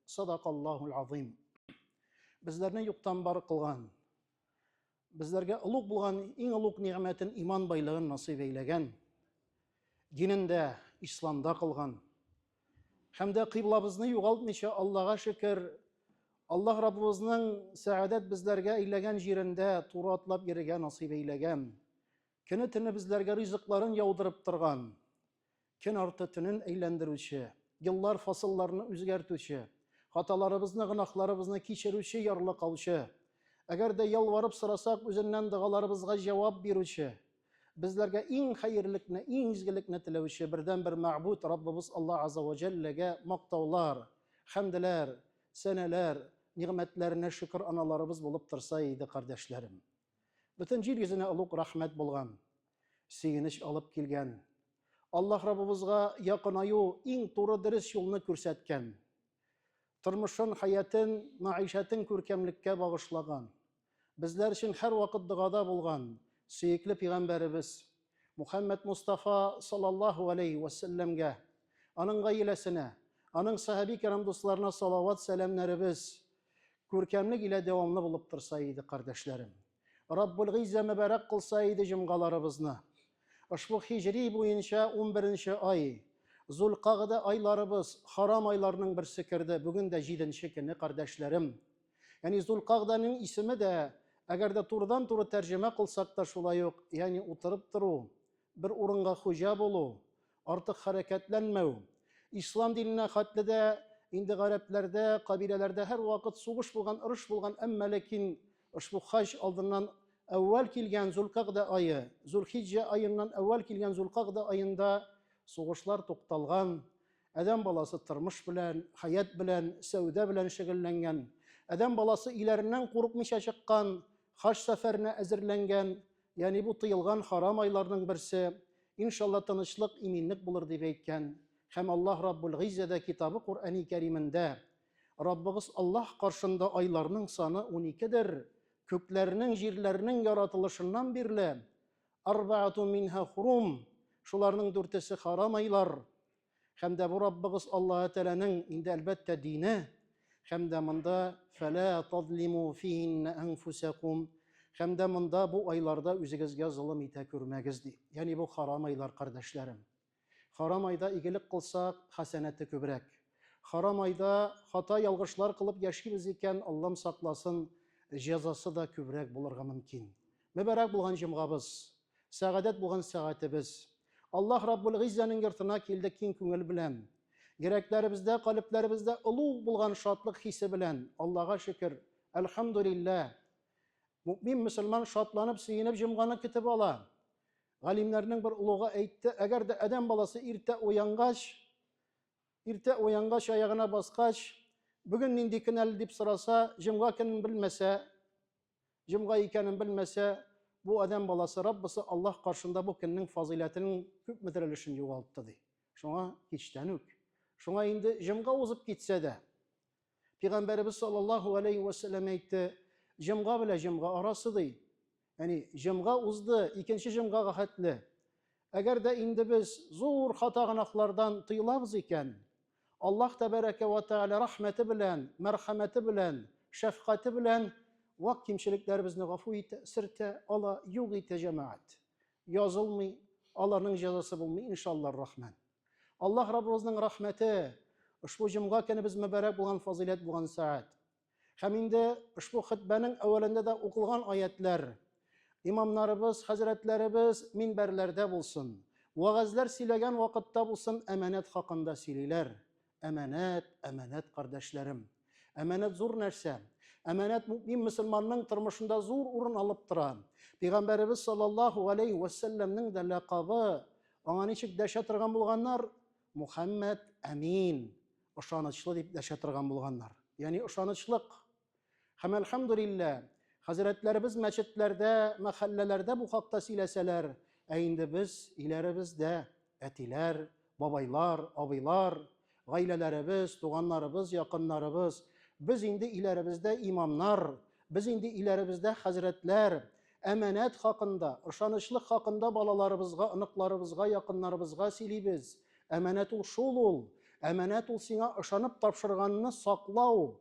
Садакаллахул азим. Безләрне юктан бар кылган, безләргә олуг булган иң олуг нигъмәтен иман байлыгын насыйп әйләгән, динендә, исламда кылган һәм дә кыйблабызны югалтмыйча, Аллага шөкер, Аллаһ Раббыбызның сәгадәт безләргә әйләгән җирендә туры атлап йөрергә насыйп әйләгән, көне-төне безләргә ризыкларын яудырып торган, Көн арты төнен әйләндерүче, еллар фасылларны үзгәртүче, хаталарыбызны, гөнаһларыбызны кичерүче, ярлыкаучы, әгәр дә ялварып сорасак, үзеннән догаларыбызга җавап бирүче, безләргә иң хәерлекне, иң изгелекне теләүче бердәнбер мәгъбүд Раббыбыз Аллаһ Азза вә Җәлләгә мактаулар, хәмделәр, сәнәләр, нигъмәтләренә шөкер аналарыбыз булып торса иде, кардәшләрем. Бөтен җир йөзенә олуг рәхмәт булган, сөенеч алып килгән, Аллаһ Раббыбызга якынаю иң туры дөрес юлны күрсәткән, тормышын, хәятен, мәгыйшәтен күркәмлеккә багышлаган, безләр өчен һәрвакыт догада булган сөекле пигамбәребез Мухәммәд Мустафа саллаллаһу алейһи вә сәлләмгә, аның гаиләсенә, аның сәхаби кирам дусларына салават сәламнәребез күркәмлек илә дәвамлы булып торса иде, кардәшләрем. Раббул Гыйззә мөбарәк кылса иде җомгаларыбызны. Ошбу хиҗри буенча 11 ай, Зулкагъдә айларыбыз, харам айларның берсе керде. Бүген дә җиденче көне, кардәшләрем. Ягъни Зулкагъдәнең исеме дә, әгәр дә турыдан-туры тәрҗемә кылсак та шулай ук, ягъни утырып тору, бер урынга хуҗа булу, артык хәрәкәтләнмәү. Ислам диненә хәтле дә инде гарәпләрдә, кабиләләрдә һәрвакыт сугыш булган, орыш булган, әмма ләкин ошбу хаҗ алдыннан әүвәл килгән Зулкагъдә ае, Зулхиҗҗә аеннан әүвәл килгән Зулкагъдә аенда сугышлар тукталган, адәм баласы тормыш белән, хәят белән, сәүдә белән шөгыльләнгән, адәм баласы өйләреннән курыкмыйча чыккан, хаҗ сәфәренә әзерләнгән, Ягъни бу тыелган харам айларның берсе, иншалла тынычлык, иминлек булыр дип әйткән. Һәм Аллаһ Раббул Гыйззә дә китабы Коръәни Кәримендә, Раббыгыз Аллаһ каршында айларның саны уникедер, күкләрнең, җирләрнең яратылышыннан бирле, арбаатун минһа хурум, шуларның дүртесе харам айлар, Һәм дә бу Раббыгыз Аллаһы Тәгаләнең инде әлбәттә дине, һәм дә монда фәлә тазлиму фиһиннә әнфусәкум, һәм дә монда бу айларда үзегезгә золым итә күрмәгез ди. Ягъни бу харам айлар, кардәшләрем. Харам айда игелек кылсак, хәсәнәте күбрәк. Харам айда хата ялгышлар кылып яшибез икән, Аллам сакласын, җәзасы да күбрәк булырга мөмкин. Мөбарәк булган җомгабыз, сәгадәт булган сәгатебез. Аллаһ Раббул Гыйззәнең йортына килдек киң күңел белән. Йөрәкләребездә, калебләребездә олуг булган шатлык хисе белән. Аллага шөкер, әлхәмдүлилләһ. Мөэмин мөселман шатланып, сөенеп җомганы көтеп ала. Галимнәрнең бер олугы әйтте, әгәр дә адәм баласы иртә уянгач, иртә уянгач аягына баскач, бүген нинди көн әле дип сораса, җомга көнен белмәсә, Җомга икәнен белмәсә, бу адәм баласы Раббысы Аллаһ каршында бу көннең фазыйләтенең күпмедер өлешен югалтты, ди. Шуңа кичтән үк. Шуңа инде җомга узып китсә дә, Пәйгамбәребез саллаллаһу алейһи вә сәлләм әйтте, җомга белән җомга арасы, ди. Ягъни җомга узды, икенче җомгага хәтле. Әгәр дә инде без зур хата гөнаһлардан тыелабыз икән, Аллаһ тәбәрәкә вә тәгалә рәхмәте белән, мәрхәмәте белән, шәфкате белән вак кимчелекләребезне гафу итә, сертә, ала, юк итә җәмәгать. Язылмый, аларның җәзасы булмый, иншаллар рахман. Аллаһ Раббыбызның рәхмәте, ошбу җомга көнебез мөбарәк булган фазыйләт булган сәгать. Һәм инде ошбу хөтбәнең әүвәлендә дә укылган аятләр, имамнарыбыз, хәзрәтләребез минбәрләрдә булсын, вәгазьләр сөйләгән вакытта булсын, әманәт хакында сөйлиләр. Әманәт, әманәт, кардәшләрем. Әманәт зур нәрсә. Әманәт мөмин мөселманның тормышында зур урын алып тора. Пәйгамбәребез саллаллаһу алейһи вә сәлләмнең дә ләкабы, аңа ничек дәшә торган булганнар? Мухәммәд Әмин. Ышанычлы дип дәшә торган булганнар. Ягъни ышанычлык. Һәм әлхәмдүлилләһ, хәзрәтләребез мәчетләрдә, мәхәлләләрдә бу хакта сөйләсәләр, ә инде без өйләребездә әтиләр, бабайлар, абыйлар, гаиләләребез, туганнарыбыз, якыннарыбыз, без инде өйләребездә имамнар, без инде өйләребездә хәзрәтләр, әманәт хакында, ышанычлык хакында балаларыбызга, оныкларыбызга, якыннарыбызга сөйлибез. Әманәт ул шул ул. Әманәт ул сиңа ышанып тапшырганны саклау,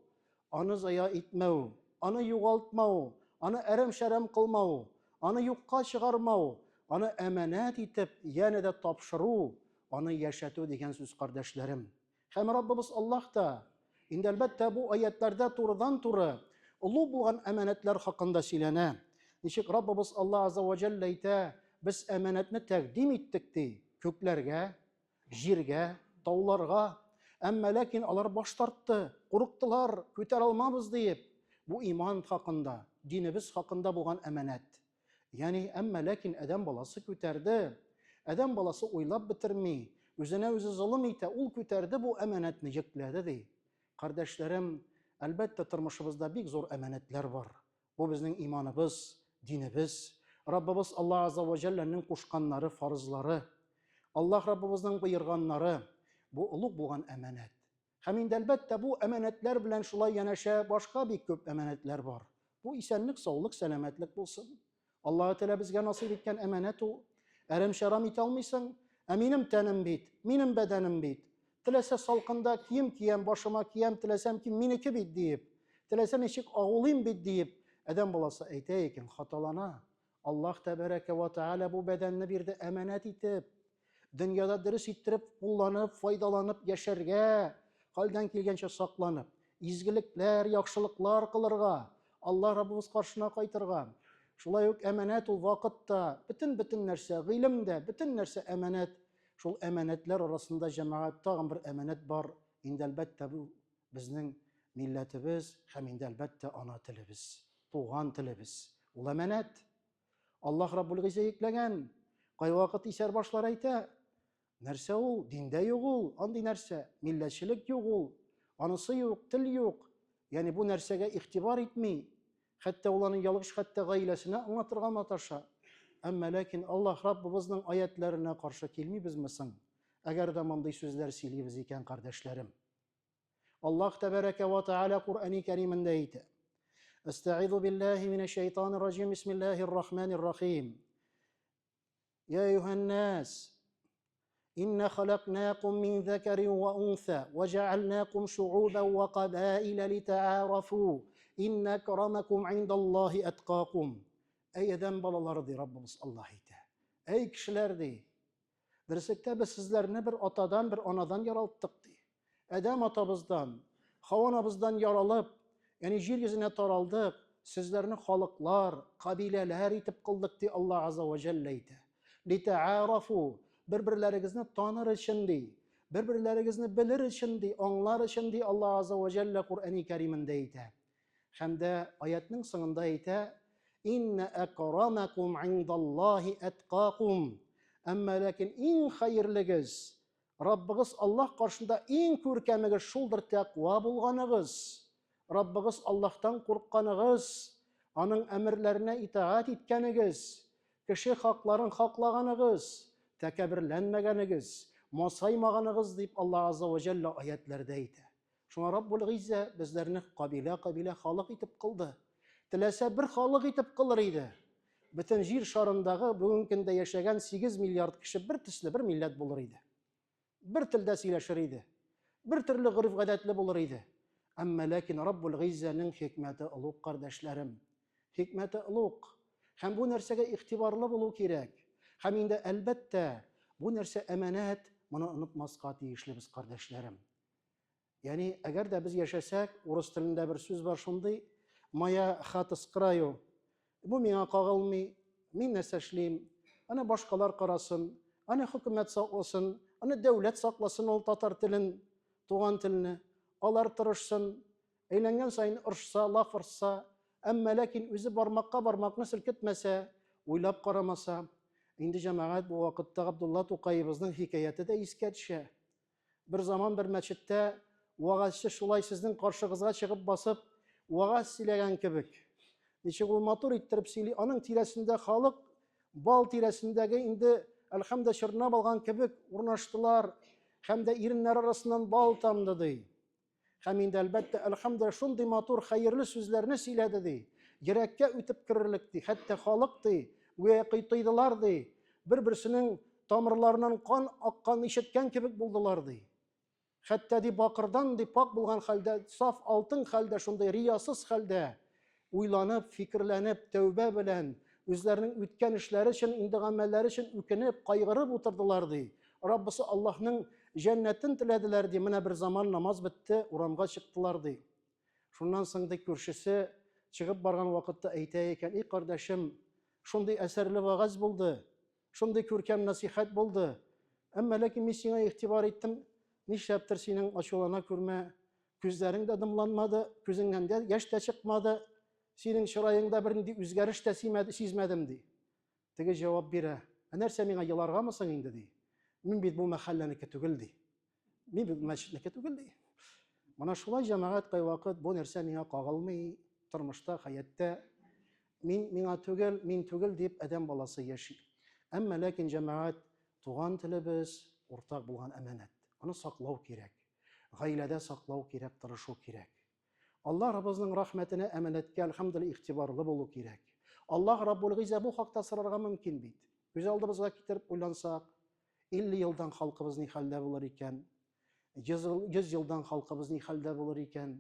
аны зая итмәү, аны югалтмау, аны әрәм-шәрәм кылмау, аны юкка чыгармау, аны әманәт итеп янә дә тапшыру, аны яшәтү дигән сүз, кардәшләрем. Һәм Раббыбыз Аллаһ та, инде әлбәттә бу аятларда турыдан-туры олуг булган әманәтләр хакында сөйләнә. Ничек Раббыбыз Аллаһ Азза ва Җәллә әйтә, без әманәтне тәкъдим иттек ди, күкләргә, җиргә, тауларга. Әмма ләкин алар баш тартты, курыктылар, күтәрә алмабыз диеп. Бу иман хакында, динебез хакында булган әманәт. Ягъни, әмма ләкин адәм баласы күтәрде. Адәм баласы уйлап бетерми, үзенә үзе золым итә, ул күтәрде бу әманәтне, йөкләде ди. Кардәшләрем, әлбәттә, тормышыбызда бик зур әманәтләр бар. Бу безнең иманыбыз, динебез, Раббыбыз Аллаһ Азза ва Җәлләнең кушканнары, фарызлары, Аллаһ Раббыбызның боерганнары. Бу олуг булган әманәт. Һәм инде, әлбәттә, бу әманәтләр белән шулай янәшә башка бик күп әманәтләр бар. Бу исәнлек, саулык, сәламәтлек булсын. Аллаһы Тәгалә безгә насыйп иткән әманәт ул. Әрәм-шәрам итә алмыйсың. Ә минем тәнем бит, минем бәдәнем бит. Теләсә салкында кием киям, башыма киям, теләсәм ким, минеке бит диеп. Теләсә ничек агулыйм бит диеп, адәм баласы әйтә икән, хаталана. Аллаһ тәбәрәкә вә тәгалә бу бәдәнне бирде әманәт итеп. Дөньяда дөрес иттереп кулланып, файдаланып яшәргә, хәлдән килгәнчә сакланып, изгелекләр, яхшылыклар кылырга, Аллаһ Раббыбыз каршына кайтырга. Шулай ук әманәт ул вакытта, бөтен-бөтен нәрсә, гыйлем дә, бөтен нәрсә әманәт. Шул әманәтләр арасында җәмәгать тагын бер әманәт бар. Инде әлбәттә бу безнең милләтебез һәм инде әлбәттә ана телебез, туган телебез. Ул әманәт. Аллаһ Раббул Гыйззә йөкләгән. Кайвакыт исәр башлар әйтә, нәрсә ул? Диндә юк ул, андый нәрсә. Милләтчелек юк ул. Анысы юк, тел юк. Ягъни бу нәрсәгә игътибар итми. Хәтта ул аның ялгыш хәтта гаиләсенә аңлатырга маташа. Әмма ләкин Аллаһ Раббыбызның аятларына каршы килмибезме соң? Әгәр дә мондый сүзләр сөйлибез икән, кардәшләрем. Аллаһ тәбәрәкә ва тәгалә Куръани Кәримендә әйтә. Әстәгыйзу биллаһи минәш шайтанир раҗим. Бисмиллаһир рахманир рахим. Я әйюһән-нас, инна халакнакум мин закарин ва унса ва җәгальнакум шуубан ва кабаила литаарафу. Инна акрамакум индаллаһи аткакум. Әй адәм балалары ди Раббыбыз Аллаһ әйтә. Әй кешеләр ди. Дөреслектә без сезләрне бер атадан, бер анадан яралттык, ди. Адәм атабыздан, Хава анабыздан яралып, ягъни җир йөзенә таралдык, сезләрне халыклар, кабиләләр итеп кылдык, ди Аллаһ Азза ва Җәллә әйтә. Литаарафу, бер-берләрегезне таныр өчен, ди. Бер-берләрегезне белер өчен, ди, аңлар өчен, ди Аллаһ Азза ва Җәллә Куръани Кәримендә әйтә. Һәм дә аятның соңында әйтә, Инна акрамакум индаллаһи аткакум. Әмма ләкин иң хәерлегез, Раббыгыз Аллаһ каршында иң күркәмегез шулдыр тәкъва булганыгыз. Раббыгыз Аллаһтан курыкканыгыз, аның әмерләренә итагать иткәнегез, кеше хакларын хаклаганыгыз, тәкәбберләнмәгәнегез, масаймаганыгыз дип Аллаһ Азза ва Җәллә аятләрдә әйтә. Шуңа Раббул Гыйззә безләрне кабилә-кабилә халык итеп кылды. Теләсә бер халык итеп кылыр иде. Бөтен җир шарындагы бүгенге көндә яшәгән 8 миллиард кеше бер төсле, бер милләт булыр иде. Бер телдә сөйләшер иде. Бер төрле гореф-гадәтле булыр иде. Әмма ләкин Раббул Гыйззәнең хикмәте олуг, кардәшләрем. Хикмәте олуг. Һәм бу нәрсәгә игътибарлы булу кирәк. Һәм инде әлбәттә, бу нәрсә әманәт, моны онытмаска тиешлебез, кардәшләрем. Ягъни, әгәр дә без яшәсәк, урыс телендә бер сүз бар шундый, моя хата с краю. Бу миңа кагылмый, мин нәрсә эшлим? Аны башкалар карасын, аны хөкүмәт сакласын, аны дәүләт сакласын ул татар телен, туган телне. Алар тырышсын, әйләнгән саен орышса, лаф орса, әмма ләкин үзе бармакка бармакны селкетмәсә, уйлап карамаса, инде җәмәгать бу вакытта Габдулла Тукаебызның хикәяте дә искә төшә. Бер заман бер мәчеттә вәгазьче шулай сезнең каршыгызга чыгып басып, вәгазь сөйләгән кебек. Ничек ул матур иттереп сөйли, аның тирәсендә халык бал тирәсендәге инде әлхәмдә чорнап алган кебек урнаштылар һәм дә иреннәр арасыннан бал тамды ди. Һәм инде, әлбәттә, әлхәмдә, шундый матур, хәерле сүзләрне сөйләде, ди. Йөрәккә үтеп керерлек, ди. Хәтта халык, ди, гүя кыйтыйдылар, ди. Бер-берсенең тамырларыннан кан акканын ишеткән кебек булдылар, ди. Хәтта ди бакырдан ди пак булган хәлдә, саф алтын хәлдә, шундый риясыз хәлдә уйланып, фикерләнеп, тәүбә белән үзләренең үткән эшләре өчен, инде гамәлләре өчен үкенеп, кайгырып утырдылар ди. Раббысы Аллаһның җәннәтен теләделәр ди. Менә бер заман намаз бетте, урамга чыктылар ди. Шуннан соң ди күршесе чыгып барган вакытта әйтә икән: "И кардәшем, шундый әсәрле вагаз булды. Шундый күркәм нәсыйхәт булды. Әмма ләкин мин сиңа игътибар иттем, нишләптер синең ачулана күрмә, күзләрең дә дымланмады, күзеңнән дә яшь тә чыкмады, синең чыраеңда бернинди үзгәреш тә сизмәдем, ди. Теге җавап бирә, ә нәрсә миңа еларгамы соң инде, ди. Мин бит бу мәхәлләнеке түгел, ди. Мин бит мәчетнеке түгел, ди. Менә шулай җәмәгать кайвакыт бу нәрсә миңа кагылмый, тормышта, хәятта мин миңа түгел, мин түгел дип адәм баласы яши. Әмма ләкин җәмәгать туган телебез уртак булган әманәт. Аны саклау кирәк. Гаиләдә саклау кирәк, тырышу кирәк. Аллаһ Раббыбызның рәхмәтенә, әманәткә, әлхәмдүлилләһ, игътибарлы булу кирәк. Аллаһ Раббул Гыйззә бу хакта сорарга мөмкин бит. Күз алдыбызга китереп уйлансак, 50 елдан халкыбыз ни хәлдә булыр икән? 100 елдан халкыбыз ни хәлдә булыр икән?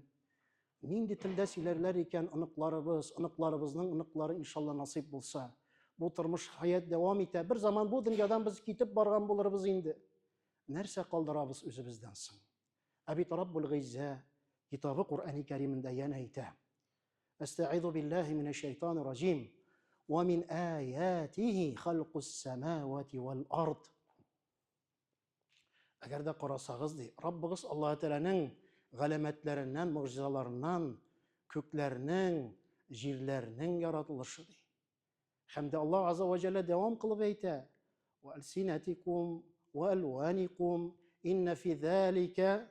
Нинди телдә сөйләрләр икән оныкларыбыз, оныкларыбызның оныклары иншалла насыйп булса. Бу тормыш хаят дәвам итә. Бер заман бу дөньядан без китеп барган булырбыз инде. Нәрсә калдырабыз үзебездән соң? Ә бит Раббул Гыйззә китабы Коръәни Кәримендә янә әйтә. Әстәгыйзу биллаһи минәш шайтанир раҗим. Ва мин аятихи халкус самавати вал ард. Әгәр дә карасагыз ди, Раббыгыз Аллаһ Тәгаләнең галәмәтләреннән, могҗизаларыннан күкләрнең, җирләрнең яратылышы ди. Һәм дә Аллаһ Азза ва Җәллә дәвам кылып әйтә: "Ва алсинатикум ва алваникум инна фи залика"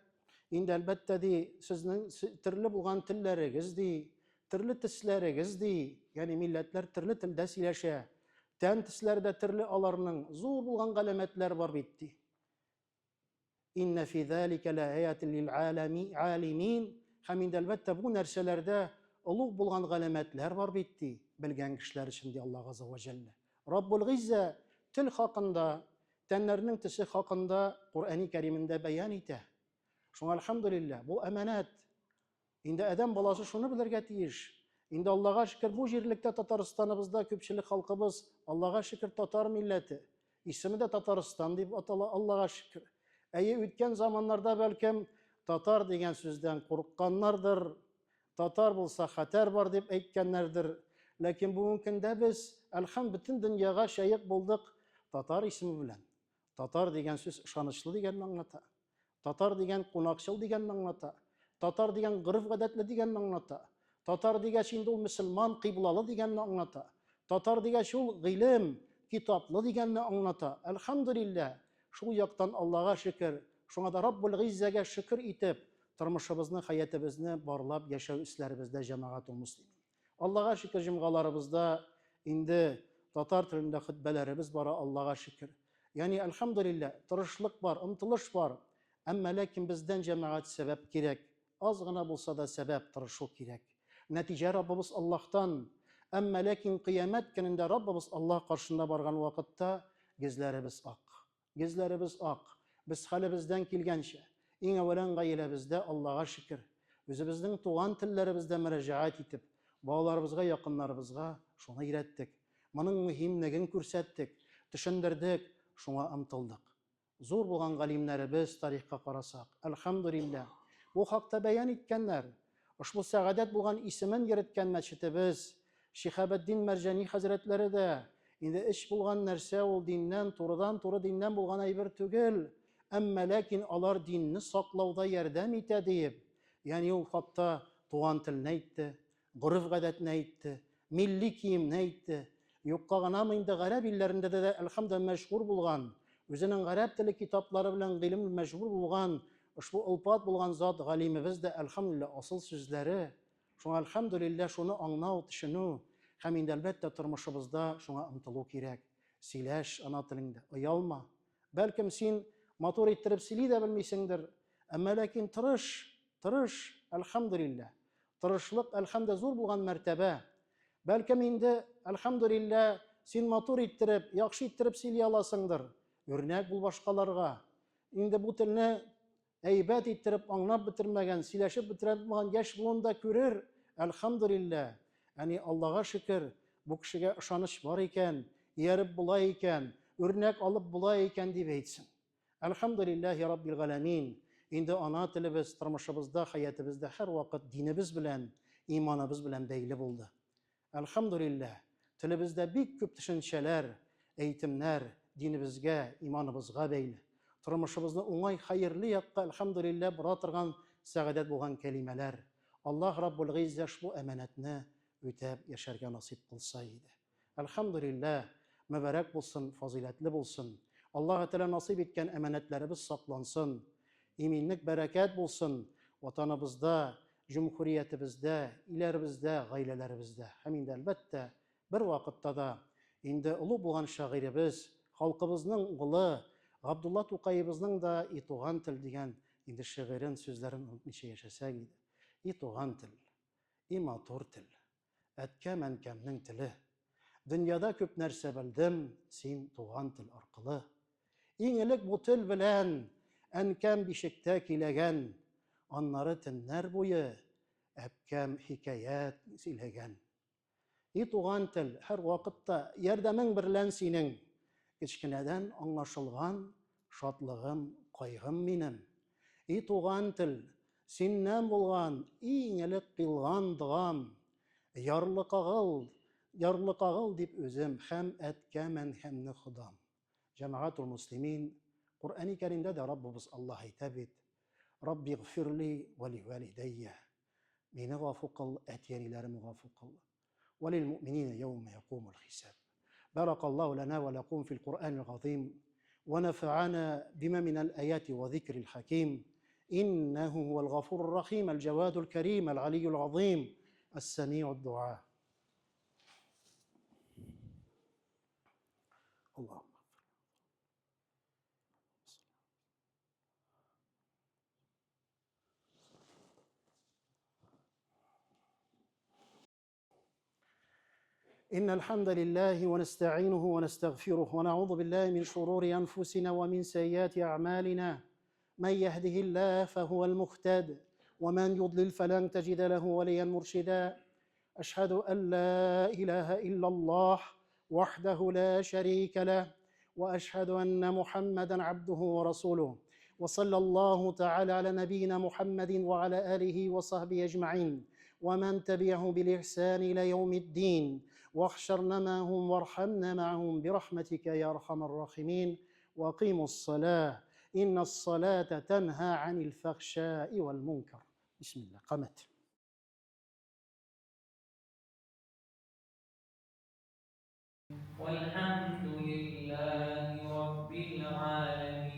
Инде әлбәттә ди, сезнең төрле булган телләрегез ди, төрле төсләрегез ди, ягъни милләтләр төрле телдә сөйләшә. Тән төсләре дә төрле аларның, зур булган галәмәтләр бар бит ди. Инна фи залика лааятин лил алимин. Һәм инде әлбәттә бу нәрсәләрдә олуг булган галәмәтләр бар бит ди, белгән кешеләр өчен ди Аллаһ Газзә вә Җәллә. Раббул Гыйззә тел хакында, тәннәрнең төсе хакында Коръәни Кәримендә бәян итә. Шуңа әлхәмдүлилләһ, бу әманәт. Инде адәм баласы шуны белергә тиеш. Инде Аллага шөкер, бу җирлектә Татарстаныбызда күпчелек халкыбыз, Аллага шөкер, татар милләте. Исеме дә Татарстан дип атала, Аллага шөкер. Әйе, үткән заманнарда бәлкем татар дигән сүздән курыкканнардыр, татар булса хәтәр бар дип әйткәннәрдер. Ләкин бүгенге көндә без, әлхәм, бөтен дөньяга шәех булдык татар исеме белән. Татар дигән сүз ышанычлы дигәнне аңлата. Татар дигән кунакчыл дигәнне аңлата. Татар дигән гореф-гадәтле дигәнне аңлата. Татар дигәч инде ул мөселман, кыйблалы дигәнне аңлата. Татар дигәч ул гыйлем, китаплы дигәнне аңлата. Әлхәмдүлилләһ, шул яктан Аллага шөкер. Шуңа да Раббул Гыйззәгә шөкер итеп, тормышыбызны, хәятебезне барлап яшәү өсләребездә җәмәгать ул мөслимин. Аллага шөкер, җомгаларыбызда инде татар телендә хөтбәләребез бара, Аллага шөкер. Ягъни, әлхәмдүлилләһ, тырышлык бар, омтылыш бар. Әмма ләкин бездән җәмәгать сәбәп кирәк. Аз гына булса да сәбәп, тырышу кирәк. Нәтиҗә Раббыбыз Аллаһтан. Әмма ләкин кыямәт көнендә Раббыбыз Аллаһ каршында барган вакытта йөзләребез ак. Йөзләребез ак. Без хәлебездән килгәнчә, иң әүвәлән гаиләбездә Аллага шөкер, үзебезнең туган телләребездә мөрәҗәгать итеп, балаларыбызга, якыннарыбызга шуны өйрәттек. Моның мөһимлеген күрсәттек, төшендердек, шуңа омтылдык. Зур булган галимнәребез тарихка карасак, әлхәмдүлилләһ, бу хакта бәян иткәннәр. Ошбу сәгадәт булган исемен йөреткән мәчетебез, Шиһабетдин Мәрҗани хәзрәтләре дә, инде эч булган нәрсә ул диннән, турыдан-туры диннән булган әйбер түгел, әмма ләкин алар динне саклауда ярдәм итә диеп, ягъни ул хакта туган телне әйтте, гореф-гадәтне әйтте, милли киемне әйтте. Юкка гынамы инде гарәп илләрендә дә әлхәмдүлилләһ мәшһүр булган, үзенең гарәп теле китаплары белән гыйлем мәшһүр булган ошбу олпат булган зат галимебез дә әлхәмдүлилләһ асыл сүзләре. Шуңа әлхәмдүлилләһ шуны аңнау, төшенү һәм инде әлбәттә тормышыбызда шуңа омтылу кирәк. Сөйләш ана телеңдә, оялма. Бәлкем син матур иттереп сөйли дә белмисеңдер, әмма ләкин тырыш, тырыш, әлхәмдүлилләһ. Тырышлык, әлхәмдә, зур булган мәртәбә. Бәлкем инде, әлхәмдүлилләһ, син матур иттереп, яхшы иттереп сөйли аласыңдыр. Үрнәк бул башкаларга. Инде бу телне әйбәт иттереп аңлап бетермәгән, сөйләшеп бетерә алмаган яшь буын да күрер, әлхәмдүлилләһ, әни Аллага шөкер, бу кешегә ышаныч бар икән, ияреп була икән, үрнәк алып була икән дип әйтсен. Әлхәмдүлилләһи раббил галәмин, инде ана телебез тормышыбызда, хәятебездә һәрвакыт динебез белән, иманыбыз белән бәйле булды. Әлхәмдүлилләһ, телебездә бик күп төшенчәләр, әйтемнәр динебезгә, иманыбызга бәйле. Тормышыбызны уңай, хәерле якка, әлхәмдүлилләһ, бора торган сәгадәт булган кәлимәләр. Аллаһ Раббул Гыйззә ошбу әманәтне үтәп яшәргә насыйп кылса иде. Әлхәмдүлилләһ, мөбарәк булсын, фазыйләтле булсын. Аллаһы Тәгалә насыйп иткән әманәтләребез саклансын. Иминлек, бәрәкәт булсын Ватаныбызда, җөмһүриятебездә, иләребездә, гаиләләребездә. Һәм инде, әлбәттә, бервакытта да инде олуг булган шагыйребез, халкыбызның угылы Габдулла Тукаебызның да И туган тел дигән инде шигырен, сүзләрен онытмыйча яшәсәк иде. И туган тел, и матур тел, әткәм-әнкәмнең теле. Дөньяда күп нәрсә белдем син туган тел аркылы. Иң элек бу тел белән әнкәм бишектә көйләгән, аннары төннәр буе әбкәм хикәят сөйләгән. И туган тел, һәрвакытта ярдәмең берлән синең, кечкенәдән аңлашылган шатлыгым, кайгым минем. И туган тел, синнән булган иң элек кыйлган догам, ярлыкагыл, ярлыкагыл дип үзем һәм әткәм-әнкәмне Ходам. Җәмәгатул муслимин, Коръәни Кәримдә дә Раббыбыз Аллаһ әйтә бит, Раббигъфирли вә ли вәлидәйя. Мине гафу кыл, әти-әниләремне гафу кыл. Вә лил муъминина яумә якумул хисаб. Баракаллаһу лана вә лакум фил Коръәнил газыйм вә нәфәана бима минәл аяти вә зикрил хаким. Иннәһу һуәл гафурур рахим, әл-җавадул кәрим, әл-алийюл газыйм, әс-сәмиуд дуа. اللهم إن الحمد لله ونستعينه ونستغفره ونعوذ بالله من شرور أنفسنا ومن سيئات أعمالنا من يهده الله فهو المهتد ومن يضلل فلن تجد له وليا مرشدا أشهد أن لا إله إلا الله وحده لا شريك له وأشهد أن محمدا عبده ورسوله وصلى الله تعالى على نبينا محمد وعلى آله وصحبه أجمعين ومن تبعه بالإحسان إلى يوم الدين واحشرنا معهم وارحمنا معهم برحمتك يا أرحم الراحمين وأقيموا الصلاة إن الصلاة تنهى عن الفحشاء والمنكر بسم الله قمت والحمد لله رب العالمين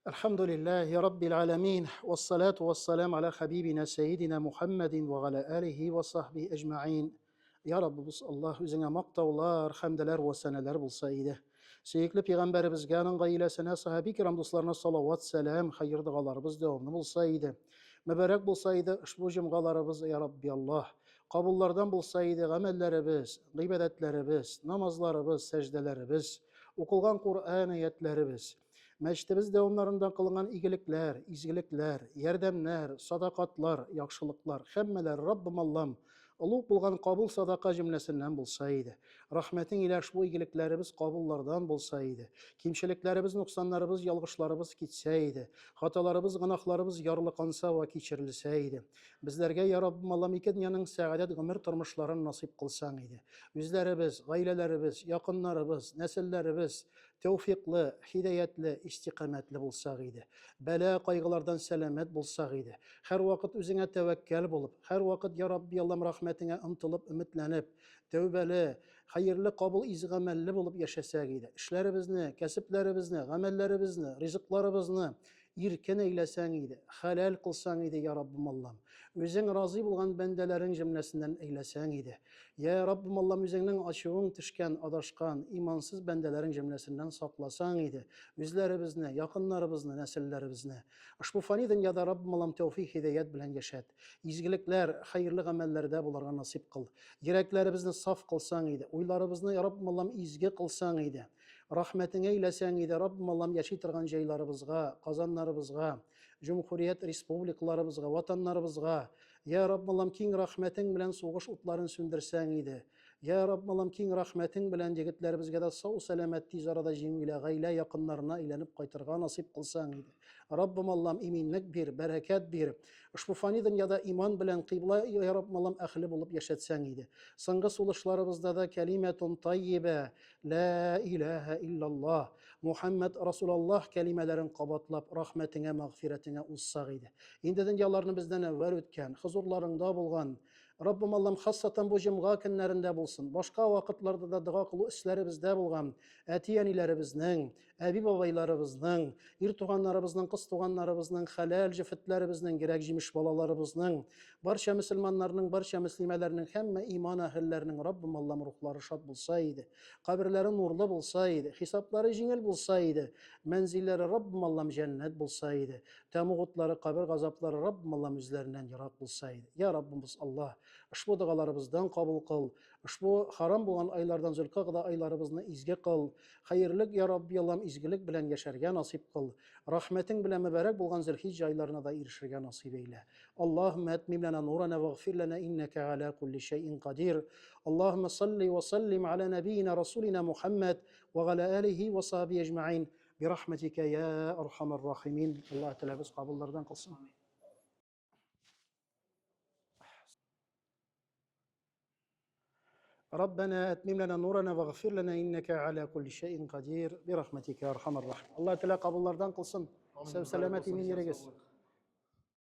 الحمد لله رب العالمين والصلاة والسلام على حبيبنا سيدنا محمد وعلى آله وصحبه أجمعين Я Раббыбыз Аллаһ, үзеңә мактаулар, хәмделәр вә сәнәләр булса иде. Сөекле пәйгамбәребезгә, аның гаиләсенә, сахаби кирам дусларына салават, сәлам, хәер догаларыбыз дәвамлы булса иде. Мөбарәк булса иде ошбу җомгаларыбыз, я Рабби Аллаһ. Кабуллардан булса иде гамәлләребез, гыйбадәтләребез, намазларыбыз, сәҗдәләребез, укылган Коръән аятләребез. Мәчетебез дәвамнарында кылынган игелекләр, изгелекләр, ярдәмнәр, садакатлар, яхшылыклар, һәммәләре Раббым Аллам, олуг булган кабул садака җөмләсеннән булса иде. Рәхмәтең илә ошбу игелекләребез кабуллардан булса иде. Кимчелекләребез, ноксаннарыбыз, ялгышларыбыз китсә иде. Хаталарыбыз, гөнаһларыбыз ярлыканса вә кичерелсә иде. Безләргә, я Раббым Аллам, ике дөньяның сәгадәт гомер тормышларын насыйп кылсаң иде. Үзләребез, гаиләләребез, якыннарыбыз, нәселләребез, Тәүфикълы, һидаятле, истикамәтле булсак иде. Бәла, кайгылардан сәламәт булсак иде. Һәрвакыт үзеңә тәвәккәл булып, һәрвакыт, я Рабби Аллам, рәхмәтеңә омтылып, өметләнеп, тәүбәле, хәерле, кабул изге гамәлле булып яшәсәк иде. Эшләребезне, кәсепләребезне, гамәлләребезне, ризыкларыбызны иркен әйләсәң иде, хәләл кылсаң иде, я Раббым Аллам. Үзең разый булган бәндәләрең җөмләсеннән әйләсәң иде. Я Раббым Аллам, үзеңнең ачуың төшкән, адашкан, имансыз бәндәләрең җөмләсеннән сакласаң иде. Үзләребезне, якыннарыбызны, нәселләребезне. Ошбу фани дөньяда Раббым Аллам тәүфик һидаят белән яшәт. Изгелекләр, хәерле гамәлләрдә булырга насыйп кыл. Йөрәкләребезне саф кылсаң иде, уйларыбызны, я Раббым Аллам, изге кылсаң иде. Рәхмәтеңә әйләсәң иде, Раббым Аллам, яши торган җайларыбызга, Казаннарыбызга, җөмһүрият республикаларыбызга, ватаннарыбызга, Я Раббым Аллам, киң рәхмәтең белән сугыш утларын сүндерсәң иде. Я Раббым Аллам, киң рәхмәтең белән егетләребезгә дә сау-сәламәт тиз арада җиңү илә гаилә якыннарына әйләнеп кайтырга насыйп кылсаң иде. Раббым Аллам, иминлек бир, бәрәкәт бир. Ошбу фани дөньяда иман белән кыйбла, я Раббым Аллам, әһле булып яшәтсәң иде. Соңгы сулышларыбызда да кәлимәтун таййибә, лә иләһә иллаллаһ, Мухәммәд Расулаллаһ кәлимәләрен кабатлап, рәхмәтеңә, мәгъфирәтеңә узсак иде. Инде дөньяларны бездән әүвәл үткән, хозурларыңда булган, Раббым Аллам, хассатан бу җомга көннәрендә булсын, башка вакытларда да дога кылу эшләребездә булган әти-әниләребезнең, әби-бабайларыбызның, ир туганнарыбызның, кыз туганнарыбызның, хәләл җефетләребезнең, герәк җимеш балаларыбызның, барча мөселманнарның, барча мөслимәләрнең, һәммә иман әһелләренең Раббым Аллам рухлары шат булса иде, каберләре нурлы булса иде, хисаплары җиңел булса иде, мәнзилләре Раббым Аллам җәннәт булса иде. Тәмуг утлары, кабер газаплары Раббым Аллам үзләреннән ерак булса иде. Я Раббымыз Аллаһ, ошбу догаларыбыздан кабул кыл, ошбу харам булган айлардан Зөлкагъда айларыбызны изге кыл, хәерлек, я Рабби Аллам, изгелек белән яшәргә насыйп кыл, рәхмәтең белән мөбарәк булган Зөлхиҗҗә айларына да ирешергә насыйп әйлә. Аллаһуммә әтмим ләнә нурана вагфир ләнә иннәкә галә кулли шәйин кадир. Аллаһуммә салли ва саллим галә нәбиина расулина Мухаммад ва галә алихи ва сахбихи әҗмәгыйн. Бирахмәтикә я архамар рахимин. Аллаһ Тәгалә кабуллардан кылсын. ربنا أتمم لنا نورنا واغفر لنا إنك على كل شيء قدير برحمتك يا أرحم الراحمين. الله تعالى قبولlardan kılsın. Sev selamet emin yeriniz.